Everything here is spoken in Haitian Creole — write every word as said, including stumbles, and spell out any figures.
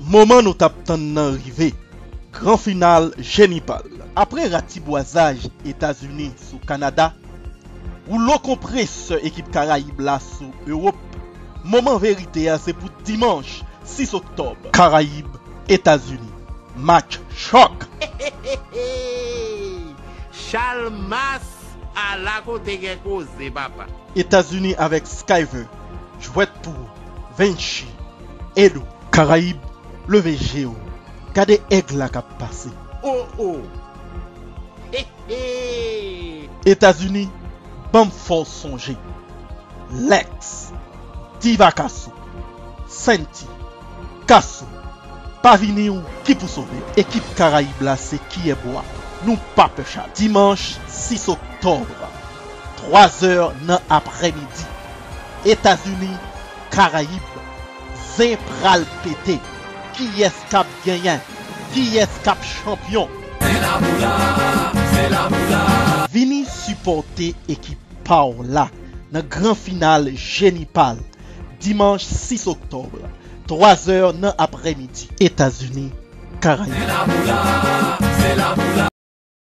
Moman nou t ap tann nan rive, gran final Jenipal. Apre ratibwazaj Etazini sou Kanada, woulo konpresè ekip Karayib la sou Ewòp, moman verite a se pou dimanch sis oktòb. Karayib, Etazini, match chòk! Chalmas, ala kote gen koze, papa. Etazini avèk Skyver, jwèt pou Venchi, Edo. Karayib, leve je w, gade èg la k ap pase. Oh oh! He he! Etazini, ban m fè w sonje. Lex, Diva Kaso, Senti, Kaso, pa vini w ki pou sove. Ekip Karayib la se kiyè bwa, nou pa pè chat. Dimanch sis oktòb, twa zè nan aprèmidi, Etazini, Karayib, zen pral pete. Kiyès k ap genyen? Kiyès k ap chanpyon? Vini sipòte ekip pa w la nan gran final Jenipal, dimanch sis oktòb, twa zè nan aprèmidi, Etazini, Karayib.